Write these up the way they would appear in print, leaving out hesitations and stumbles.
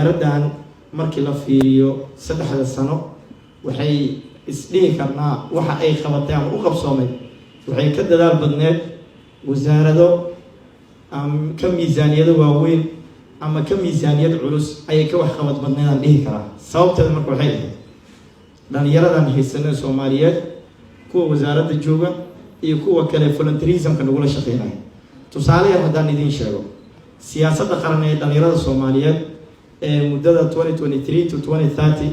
Wasaaraddan markii la fiiriyo 3da sano, waxay isdhihi karnaa waxa ay qabatay ama u qabsoomay waxay ka dadaal badneed wasaarado ka miisaaniyado waaweyn ama ka miisaaniyad culus ayay ka waxqabad badneed, aan dhihi karaa. Sababteeda marka waxay ahayd dhalinyaradan haysanada Soomaaliyeed, kuwa wasaaradda jooga iyo kuwa kale volunteerismka nagula shaqeynaya. Tusaale yar haddaan idiin sheego, siyaasadda qaran ee dhalinyarada Soomaaliyeed ee muddada 2023 to 2030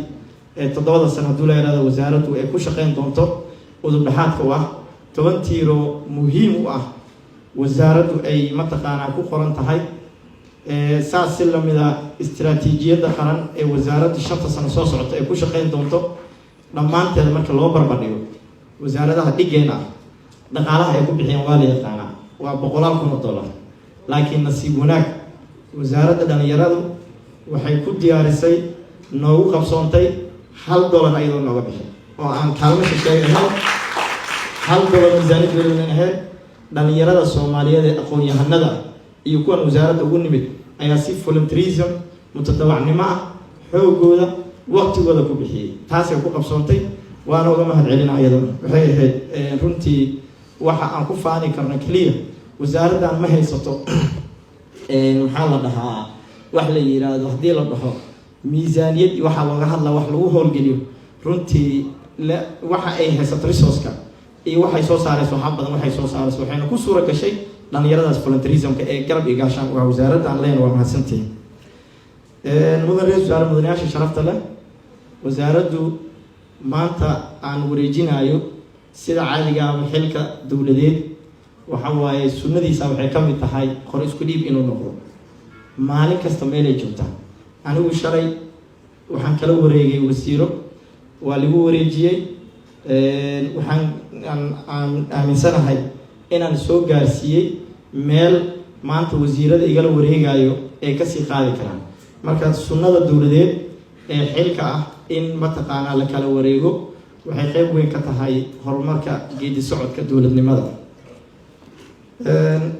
ee 7da sano, hadduu la yihahdo, wasaaraddu ay ku shaqeyn doonto, udub dhexaadka u ah 10 tiiro muhiim u ah wasaaraddu ay mataqaanaa ku qoran tahay. Saas si lamida istaraatiijiyadda qaran ee wasaaraddu 5ta sano soo socota ay ku shaqeyn doonto, dhammaanteeda marka loo barbardhigo wasaaradaha dhigeena ah, dhaqaalaha ay ku bixiyeen waa la yaqaanaa, waa boqolaal kun oo dollar. Laakiin nasiib wanaag, wasaaradda dhalinyaradu waxay ku diyaarisay, noogu qabsoontay $1 ayadoo nooga bixin oo aan kaalmo shisheey ahayn, $1 miisaaniyad dowladan ahayn. Dhalinyarada Soomaaliyeed ee aqoon-yahanada iyo kuwan wasaaradda ugu nimid ayaa si volunteerism, mutadawacnimo ah, xoogooda, waqtigooda ku bixiyey. Taasay ku qabsoontay, waana uga mahad celina. Iyaduna waxay ahayd runtii waxa aan ku faani karno keliya. Wasaaraddan ma haysato, maxaa la dhahaa, wax la yiraahdo haddii la dhaho miisaaniyad iyo waxaa looga hadla wax lagu howlgeliyo. Runtii waxa ay haysato, resourceka iyo waxay soo saarayso, waxaa badan waxay soo saarayso, waxayna ku suura gashay dhalinyaradaas volunteerismka ee garab iyo gaashaan waa wasaaradda. Aan leena waa mahadsantihiin. Mudan ra-isul wasaare, mudanayaasha sharafta leh, wasaaraddu maanta aan wareejinayo, sida caadiga ama xilka dowladeed waxa waaye sunnadiisa waxay ka mid tahay qor isku dhiib inuu noqdo. Maalin kasta meelay joogtaa. Anigu shalay waxaan kala wareegay wasiiro, waa lagu wareejiyey. Waxaan aan aaminsanahay inaan soo gaarsiiyey meel maanta wasiirada igala wareegayo ay kasii qaadi karaan. Marka sunnada dowladeed ee xilka ah in mataqaanaa la kala wareego waxay qeyb weyn ka tahay horumarka geedi socodka dowladnimada.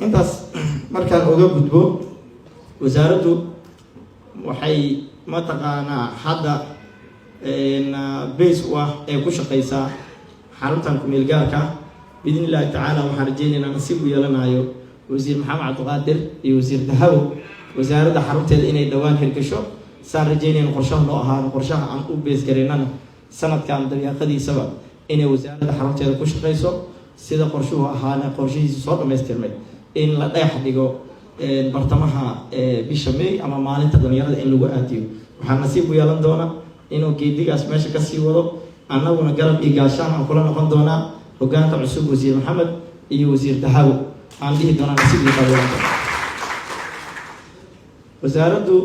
Intaas markaan uga gudbo, wasaaraddu waxay mataqaanaa hadda base u ah ee ku shaqeysaa xaruntan kumeel gaarka. Biidni Illahi tacaala, waxaan rajeynaynaa nasiib u yeelanayo Wasiir Maxamed Cabdiqaadir iyo Wasiir Dahabo wasaaradda xarunteeda inay dhowaan hirgasho. Saan rajeynayna qorshaha noo ahaan, qorshaha aan u base garaynana, sanadkan dabiiqadiisaba inay wasaaradda xarunteeda ku shaqeyso, sida qorshuhu ahaana qorshihiisa soo dhamaystirmay in la dheex dhigo bartamaha bisha May ama maalinta dhalinyarada in lagu aadiyo. Waxaa nasiib u yeelan doona inuu geedigaas meesha kasii wado, annaguna garab iyo gaashaan aan kula noqon doonaa hogaanka cusub, Wasiir Maxamed iyo Wasiir Dahabo, aan dhihi doonaa nasiib iyo qaadan doona wasaaraddu.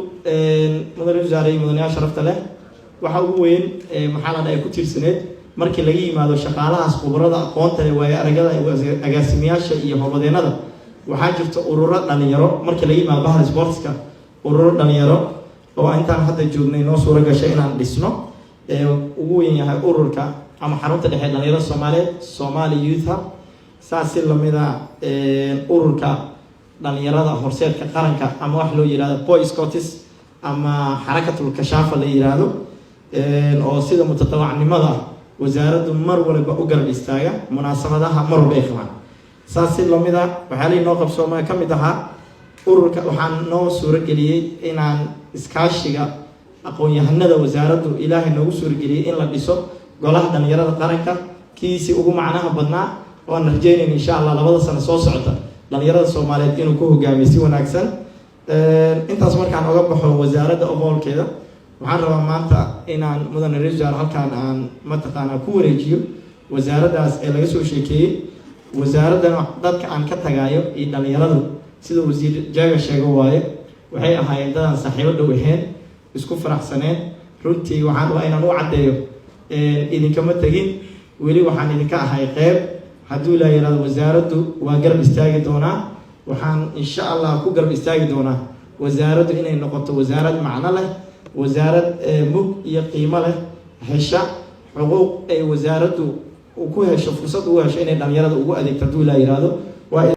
Mudane wasaare iyo mudanayaal sharafta leh, waxa ugu weyn maxaa la dhahay ku tiirsaneed markii laga yimaado shaqaalahaas khubarada aqoonta leh, waayo aragyada, agaasimayaasha iyo howlwadeennada, waxaa jirta ururo dhalinyaro. Markii laga yimaado bahda sportska, ururo dhalinyaro oo intaan hadda joognay noo suuro gashay inaan dhisno, ugu weyn yahay ururka ama xarunta dhexe dhalinyarada Soomaaliyeed, Somali Youth Hub. Saas si lamida ururka dhalinyarada horseedka qaranka ama wax loo yihahdo Boy Scouts ama Xarakatul Kashaafa la yiraahdo, oo sida mutadawacnimada wasaaraddu mar waliba u garab istaaga munaasabadaha mar walba ay qabaan. Saas si lamid a waxyaalihii noo qabsooma ka mid ahaa ururka, waxaan noo suurageliyey inaan iskaashiga aqoon-yahanada wasaaraddu Ilaahay noogu suurageliyey in la dhiso golaha dhalinyarada qaranka, kiisii ugu macnaha badnaa, oo aan rajeynayna insha Allah 2da sano soo socota dhalinyarada Soomaaliyeed inuu ku hogaamiyo si wanaagsan. Intaas markaan oga baxo wasaaradda oqoolkeeda, waxaan rabaa maanta inaan, mudane ra-isul wasaare, halkaan aan mataqaanaa ku wareejiyo wasaaraddaas ee laga soo sheekeeyey. Wasaaraddana dadka aan ka tagaayo iyo dhalinyaradu, sida Wasiir Jaaga sheego waaye, waxay ahaayeen dadaan saaxiibo dhow ahayn, isku faraxsaneen. Runtii waxaan rabaa inaan u caddeeyo, idinkama tegin, weli waxaan idinka ahay qeyb. Hadduu Ilaa yihahdo, wasaaraddu waa garab istaagi doonaa. Waxaan insha Allah ku garab istaagi doonaa wasaaraddu inay noqoto wasaarad macno leh, wasaarad mug iyo qiimo leh, hesha xuquuq ay wasaaraddu ku hesho, fursad ugu hesho inay dhalinyarada ugu adeegto, hadduu Ilaa yihahdo. Waa